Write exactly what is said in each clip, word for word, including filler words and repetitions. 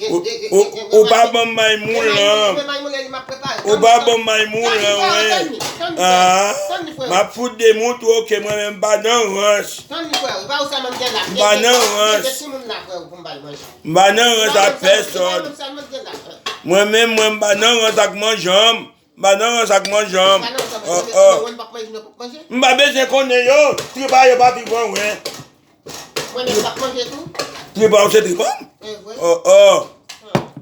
Ou pa ban m may moulen an. Ou pa ban m may moulen an, wi. Ah, m ap fout de mout ou, oke, mwen menm m pa nan rans. M pa nan rans. M pa nan rans ak pèsòn. Mwen menm, mwen, m pa nan rans ak manjan m. M pa nan rans ak manjan m. Oh, oh. M pa bezwen konnen yo. Tripa yo pa pi bon, wi. Mwen menm m ap manje tou. Tripa w se tripa m? E vre. Oh, oh.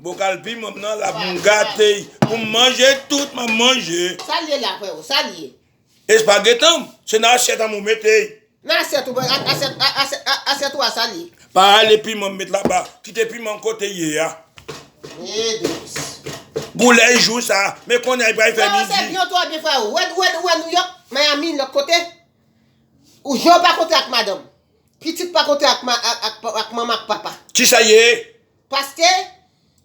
Bokal piman m nan la pou m gate. Pou m manje tout, m ap manje. Sa l ye la, freo? Sa l ye? Espagetan m, se nan asyèt an m ou mete. Nan asyèt ou, a- asyèt, a- asyèt, a- asyèt ou a sa l ye? Pa ale piman m met laba. Kite piman m kote l ye a. E dous. Pou lè jou sa, men kounye a li pral fè midi. Non, se byen, twò byen, freo. Ou wè, ou wè, ou wè Nouyòk, Miami, lòt kote? Ou jan w pa kontre ak madanm. Pitit pa kontre ak, ma, ak, ak, ak manman ak papa. Kisa ye? Paske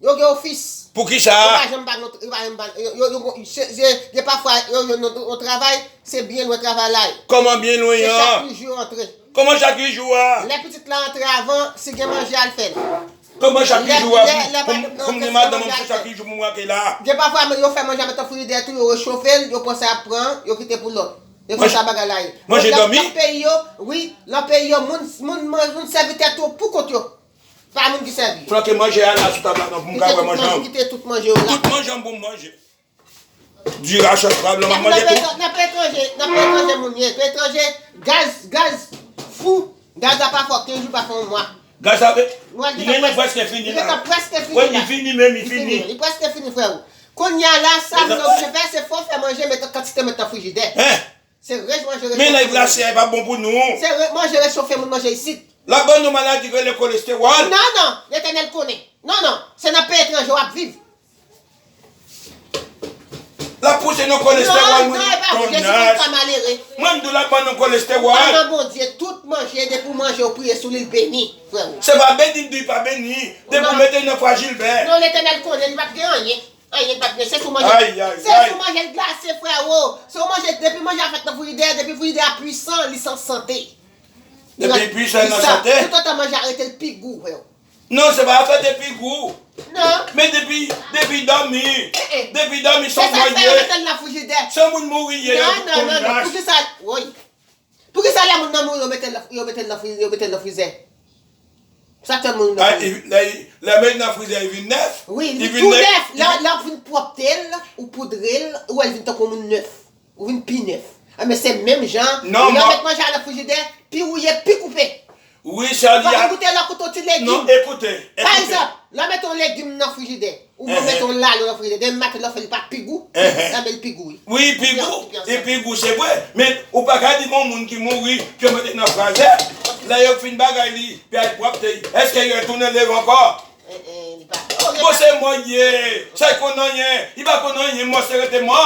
yo gen ofis. Poukisa? Yo pa janm ba nou, yo pa janm ba, yo, yo, yo, se, se, gen pafwa, yo, yo, yo, yo travay, se byen lwen travay la ye. Kòman byen lwen an? Se chak jou yo antre. Kòman chak jou a? Lè pitit la antre avan, si gen manje, al fè l. Kòman chak jou a? Pou m gen madanm, se chak jou pou m rantre la. Gen pafwa, yo fè manje a met nan frijidè tou, yo rechofe l, yo pran sa y ap pran, yo kite pou lòt. E konsa bagay la ye. Manje dòmi? Nan peyi yo, wi, nan peyi yo, moun, moun, moun, moun sèvi tèt yo pou kont yo. Pa moun ki sèvi. Flanke manje a la sou tab la non pou m ka wè manje an. Kite tout manje yo la. Tout manje an pou m manje. Diri a chòch pa blan, m ap manje tou. Nan peyi etranje, nan peyi etranje moun ye. Peyi etranje, gaz, gaz fou. Gaz la pa fè kenz jou, pa fè yon mwa. Gaz la, li genlè prèske fini la. Li gentan prèske fini la. Wi, li fini menm, li fini. Li prèske fini, freo. Kounye a la, sa moun oblije fè, se fè w fè manje, met kantite met nan frijidè. Se rej manje rechofe. Men lè glase a, e pa bon pou nou. Se re- manje rechofe moun manje isit. L ap ban nou maladi ki rele kolestewòl. Non, non, Letènèl konnen. Non, non, se nan peyi etranje w ap viv. L ap pouse nou kolestewòl, mwen di, Jezi konn fè malere. Mwen di w l ap ban nou kolestewòl. Pa nan Bondye, tout manje, depi w manje, w priye sou li, l beni, freo. Se pa beni, m di pa beni. Depi w mete nan frajil vè. Non, Letènèl konnen, li p ap gen anyen. Anyen pa t gen, se sou manje. Ay, ay, ay. Se sou manje l glase, freo. Se yon manje, depi manje a fèt nan frijidè, depi frijidè a pwisan, li san sante. Depi pwisan, li nan sante. Toutotan manje a rete, l pi gou, freo. Non, se pa afè de pi gou. Non. Men depi, depi dòmi. Depi dòmi, se yon manje. Se sa k fè yo mete l nan frijidè. Se moun mouri ye, yo konn nan. Non, non, non, non. Poukisa, woy. Poukisa lè moun nan mouri, yo mete l nan, yo mete l nan fri- yo mete l nan frizè? Sa k fè moun nan mouri? Lè, lè met nan frizè, li vin nèf? Wi, li vin tou nèf. Lè, lè w vin pwòpte l, ou poudre l, ou wè l vin tankou moun nèf. Ou vin pi nèf. Anben, se menm jan, lè w met manje a nan frijidè, pi wouye, pi koupe. Wi, sa li a. Fòk ou goute lè w koute yon ti legim. Non, ekoute, ekoute. Pa egzanp, lè w mete yon legim nan frijidè, ou mete yon lalo nan frijidè, demen maten lè w fè l, li pa pi gou? Enben, li pi gou, wi. Wi, li pi gou, li pi gou, se vre. Men, ou pa ka di m yon moun ki mouri, ke w mete nan frizè, lè yo fin bagay li, pi al pwòpte, èske yo retounen leve ankò? Bon, se mò l ye, sa l konn anyen, li pa konn anyen, mò se rete mò.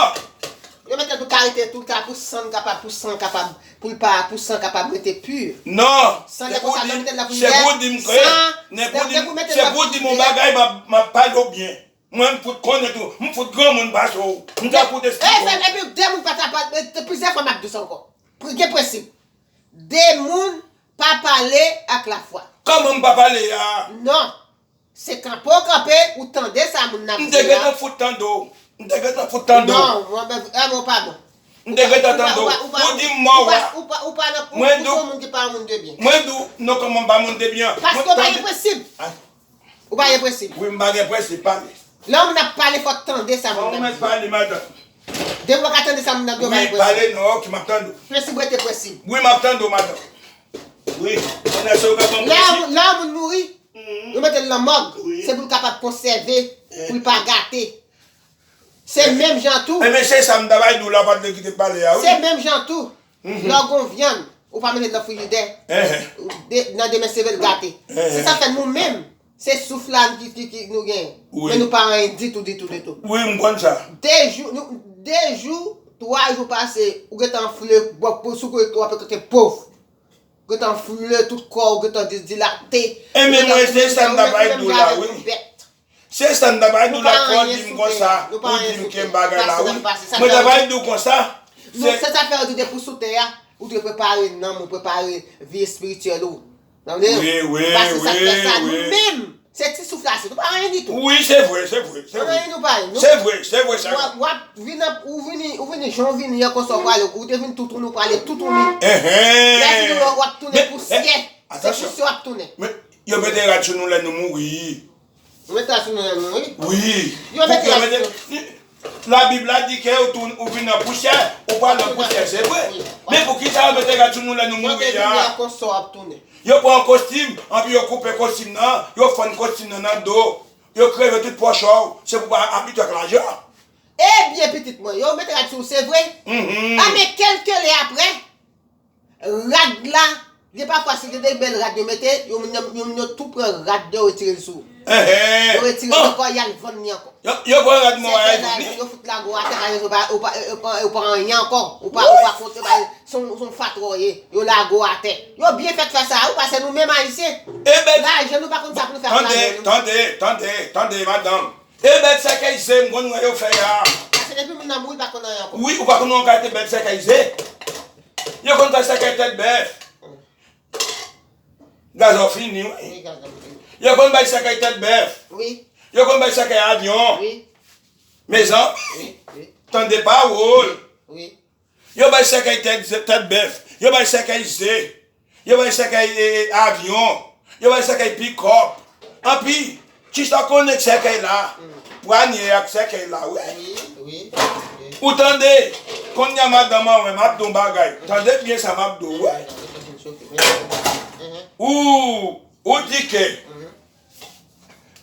Yo mete l pou karite tou, pou san kapab, pou san kapab, pou l pa, pou san kapab rete pi. Non, se pou di m, se pou di m ke, se pou di m, se pou di m yon bagay, m ap, m ap pale w byen. Mwen, m fout konnen tou, m fout granmoun pase w. M ta fout esplike w. Epi de moun pa ta pa, plizyè fwa m ap di w sa ankò. Gen prensip. De moun pa pale ak lafwa. Kòman m pa pale a? Non. Se kanpe w kanpe, ou tande sa moun nan ap di a. M te gentan fout tande w. M te gentan fout tande w. Non, mwen, mwen, mwen pa bon. M te gentan tande w. Ou di m mò a. Ou pa, ou pa, ou pa nan, ou, ou se yon moun ki pa yon moun de byen. Mwen di w, non, kòman m pa moun de byen? Paske w pa gen prensip. Ou pa gen prensip. Wi, m pa gen prensip, pale. Lè yon moun ap pale, fò w tande sa moun nan ap di. Ou mèt pale, madanm. Depi w pa ka tande sa moun nan ap di, w pa gen prensip. Wi, pale non, oke, m ap tande w. Prensip rete prensip. Wi, m ap tande w, madanm. Wi, konnen se ou k ap ban prensip. Lè yon moun, lè yon moun mouri, yo mete l nan mòg, se pou l kapab konsève, pou l pa gate. Se menm jan tou. Enben, se sa m ta bay di w la, w pa t vle kite m pale a, wi. Se menm jan tou. Lè w gon vyann, ou pa mete l nan frijidè. Nan demen, se vre l gate. Se sa k fè nou menm, se souf la ki, ki, ki nou gen. Men nou pa anyen ditou, ditou, ditou. Wi, m konn sa. De jou, nou, de jou, twa jou pase, ou gentan anfle, bon, pou sou kote w ap kote pòv. Gentan anfle tout kò w, gentan di- dilate. Enben, mwen, se sa m ta bay di w la, wi. Se sa m ta bay di w la, fò w di m konsa, ou di m ke m bagay la, wi. Mwen ta bay di w konsa. Non, se sa k fè yo di depi w sou tè a, ou dwe prepare nanm ou, prepare vi espirityèl ou. Wi, wi, wi, wi. Paske sa k fè sa, nou menm, Se ti souf la sot. Ou pa anyen ditou. Wi, se vre, se vre, se vre. Anyen nou pa ye. Se vre, se vre, se vre. W ap, w ap vin ap, ou vini, ou vini jan w vini an konsa w prale, ou te vin toutouni, ou prale toutouni. Enhen. Lè fini w ap tounen pousyè. Se pousyè w ap tounen. Men, yo mete rad sou nou lè nou mouri. Yo mete rad sou nou lè nou mouri? Wi. Yo mete rad sou nou. Labib la di ke ou tou, ou vin nan pousyè, ou pral nan pousyè, se vre. Men poukisa yo mete rad sou nou lè nou mouri a? Yo pran yon kostim, anpi yo koupe kostim nan, yo fann kostim nan nan do, yo kreve tout pòch ou, se pou pa abitye ak lajan. Ebyen, pitit mwen, yo mete rad sou ou, se vre. A, men kèlke lè apre, rad la, gen pafwa si gen de bèl rad yo mete, yo, yo, yo, yo tou pran rad yo retire l sou ou. Yo retire l ankò, y al vann li ankò. Yo, yo pran rad mwen, y al vann li. Yo fout lage w atè, pa gen, ou pa, ou pa, ou pa, ou pa anyen ankò. Ou pa, ou pa konte, pa, se yon, se yon fatra w ye. Yo lage w atè. Yo byen fèt fè sa, wi, paske nou menm Ayisyen, lajan nou pa konn sa pou nou fè ak lajan nou. Tande, tande, tande, tande, madanm. E bèl sèkèy ze m konn wè yo fè a. Paske depi moun nan mouri, l pa konn anyen ankò. Wi, ou pa konn yon kalite bèl sèkèy ze. Yo konn fè sèkèy tèt bèf. Gaz la fini, wi. Wi, gaz la fini. Yo konn bay sèkèy tèt bèf. Wi. Yo konn bay sèkèy avyon. Wi. Mezanmi. Wi, wi. Tande pawòl. Wi. Yo bay sèkèy tèt, tèt bèf. Yo bay sèkèy ze. Yo bay sèkèy, e, e, avyon. Yo bay sèkèy pikòp. Anpi, kisa w konnen sèkèy la? Pranye ak sèkèy la, wi. Wi, wi, wi. Ou tande? Kounye a madanm an, wi, m ap di w yon bagay. Tande byen sa m ap di w, wi. Ou, ou di ke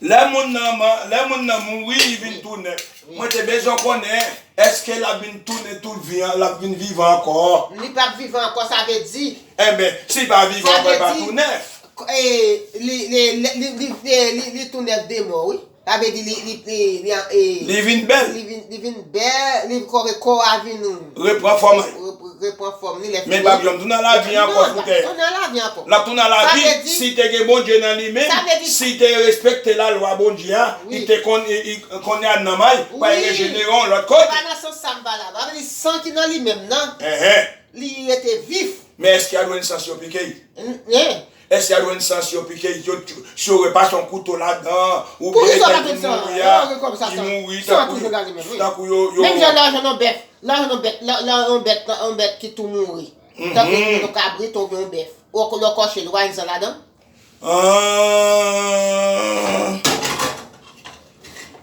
lè moun nan, lè moun nan mouri, li vin tou nèf. Mwen te bezwen konnen, èske l ap vin tounen tout vi an, l ap vin vivan ankò? Li p ap vivan ankò, sa vle di. Enben, si l pa vivan ankò, li pa tou nèf. Sa vle di, e, li, li, li, li, li, li, li, li tou nèf de mò, wi. Sa vle di li, li, li, li, e, li vin bèl. Li vin, li vin bèl, li kò, kò a vin repran fòm. Repran fòm li, lè fini. Men l p ap janm tou nan lavi ankò sou tè. Non, l p ap tou nan lavi ankò. L ap tou nan lavi si te gen Bondye nan li menm, si te respekte lalwa Bondye a, li te konn, li, li konnen al nan may, pa rejenere yon lòt kote. Se pa nan sans sa m pale a. Sa vle di san ki nan li menm nan, li rete vif. Men èske y a dwe nan sans yo pike l? Èske y a dwe nan sans yo pike l, yo, si yo repase yon kouto ladan, oubyen lè moun mouri a, li mouri tankou, tankou yo, yo. Menm jan lè w jwenn yon bèf, lè w jwenn yon bèt, lè, lè yon bèt, yon bèt ki tou mouri. Tankou yon kabrit oubyen yon bèf. Ou, lè w kòche l, ou pa jwenn san ladan? Ah.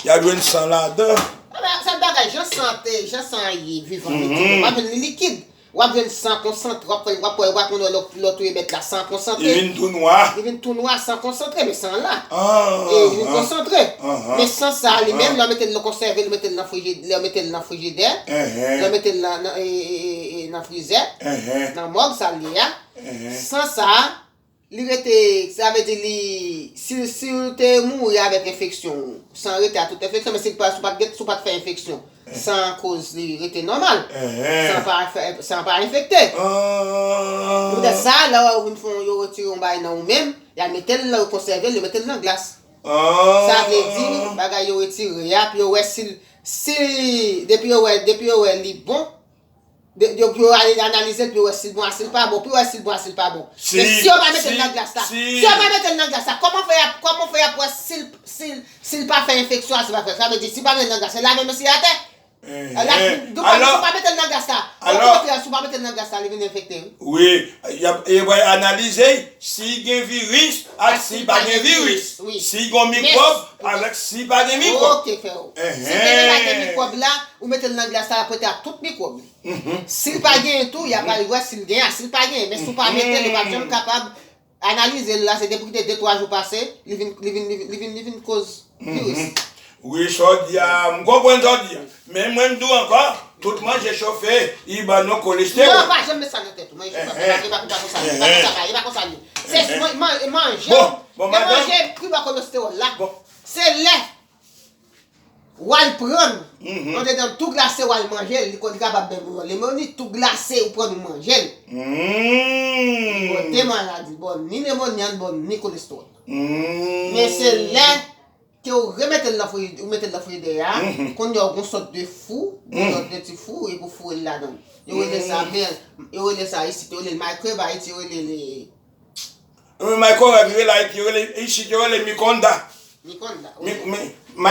Y a jwenn san ladan. Sa bagay, jan san te, jan san ye, vivan, li tou, w ap jwenn li likid. W ap jwenn san konsantre, w ap, w ap, w ap wè lè w touye bèt la, san konsantre. Li vin tou nwa. Li vin tou nwa, san konsantre, men san la. E, li vin konsantre. Men san sa, li menm, lè w mete l, lè w konsève l, mete l nan frijidè, lè w mete l nan frijidè, lè w mete l nan, nan, e, e, e, e, nan frizè, nan mòg, sa l ye a. San sa, li rete, sa vle di li, si, si w te mouri avèk enfeksyon, san rete a tout enfeksyon, men si l pa, si w pa t gen, si w pa t fè enfeksyon, san koz li rete nòmal. San pa fè, san pa enfekte. Poutèt sa, lè w vin fè yon, yo retire yon bagay nan ou menm, y al mete l, yo konsève l, yo mete l nan glas. Sa vle di, bagay yo retire a, pou yo wè si l, si, depi yo wè, depi yo wè li bon, de, yo, pou yo ale analize l, pou yo wè si l bon, a si l pa bon, pou yo wè si l bon, a si l pa bon. Men si yo pa mete l nan glas la, si yo pa mete l nan glas la, kòman fè y ap, kòman fè y ap wè si l, si l, si l pa fè enfeksyon, a si l pa fè, sa vle di, si yo pa mete l nan glas la, lave men si atè. Alò, si w pa mete l nan glas la, okontrè, si w pa mete l nan glas la, li vin enfekte, wi. Wi, y ap, y ap analize si gen viris ak si pa gen viris. Si gen mikwòb avèk si pa gen mikwòb. Ok, frè. Si genyen pa gen mikwòb la, ou mete l nan glas la, l ap rete ak tout mikwòb li. Si l pa genyen tou, y ap al wè si l genyen, si l pa genyen. Men si w pa mete l, ou p ap janm kapab analize l la, se depi kite de twa jou pase, li vin, li vin, li vin, li vin, li vin koz viris. Wi, sa w di a, m konprann sa w di a. Men mwen m di w ankò, tout manje chofe, li ban nou kolestewòl. Non, pa janm met sa nan tèt ou. Manje chofe, e pa, e pa, e pa konsa li ye. E pa konsa li ye. Se man-, man-, manje, e manje ki ba kolestewòl la. Se lè w al pran l andedan l tou glase, w al manje l, li ko-, li kapab menm yon lemonit tou glase, ou pran l, ou manje l. Li pote maladi, li ba w ni lemoni, li ba w ni kolestewòl. Men se lè ke w remete l nan fri-, ou mete l nan frijidè a, kounye a w gon sòt de fou, gon sòt de ti fou, epi w foure l ladan l. Yo rele sa, men, yo rele sa isit, yo rele l microwave, Ayiti, yo rele l Microwave, yo rele Ayiti, yo rele, isit, yo rele mikonda. Mikonda. Mi, mi, ma,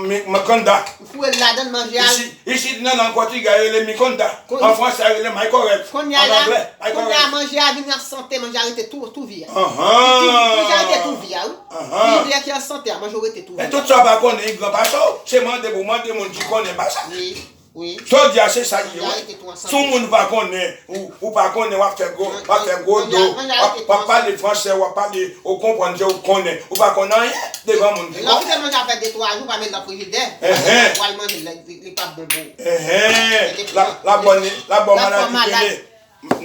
mi, makonda. Ou foure l ladan manje a. Isit, isit nan lang pòtigè yo rele mikonda. An fransè yo rele microwave. An anglè, microwave. Kounye a manje a vin an sante, manje a rete tou, tou vi a. Ahan. Manje a rete tou vi a, wi. Ahan. Li lè ki an sante a, manje ou rete tou vi a. Men tout sa w pa konnen, li gran pase w. Se mande pou mande moun ki konnen pa sa. Wi. Wi. Sa w di a se sa li ye, wi. Si yon moun pa konnen, ou, ou pa konnen, w ap fè gwo, w ap fè gwo do, w ap, w ap pale fransè, w ap pale, ou konprann, se ou konnen. Ou pa konn anyen devan moun ki konnen. Lè w kite manje a fè de twa jou, pa met nan frijidè. Enhen. Ou al manje l, li, li p ap bon pou ou. Enhen. L ap, l ap ba w, l ap ba w maladi kele.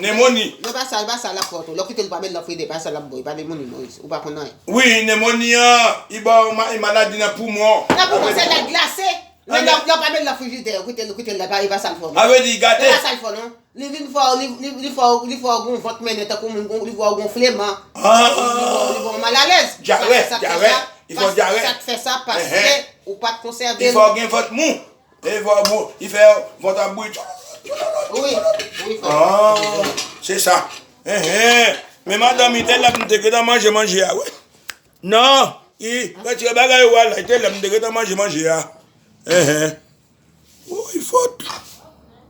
Nemoni. Non, pa sa, pa sa l ap fè w tou. Lè w kite l pa met nan frijidè, pa sa l ap ba w, li pa nemoni non, ou pa konn anyen. Wi, nemoni an, li ba w ma-, maladi nan poumon. Nan poumon, se lè glase. Lè, lè, lè w pa met l nan frijidè, ou kite l, ou kite l la, e pa sa l fè w non. Sa vle di gate. E pa sa l fè w non. Li vin fè w, li, li, li fè w, li fè w gon vant mennen tankou moun, li fè w gonfleman. Ah. Li, li fè w, li fè w malalèz. Dyare, dyare. Li fè w dyare. Sa k fè sa, paske ou pa t konsève l. Li fè w gen vant mou. Li fè w mou, li fè vant ap bouyi. Wi, wi, fè. Ah, se sa. Enhen. Men madanm, li te la pou m te gentan manje manje a, wi. Non, li retire bagay ou a la, li te lè m te gentan manje manje a. Enhen. Woy, fòt.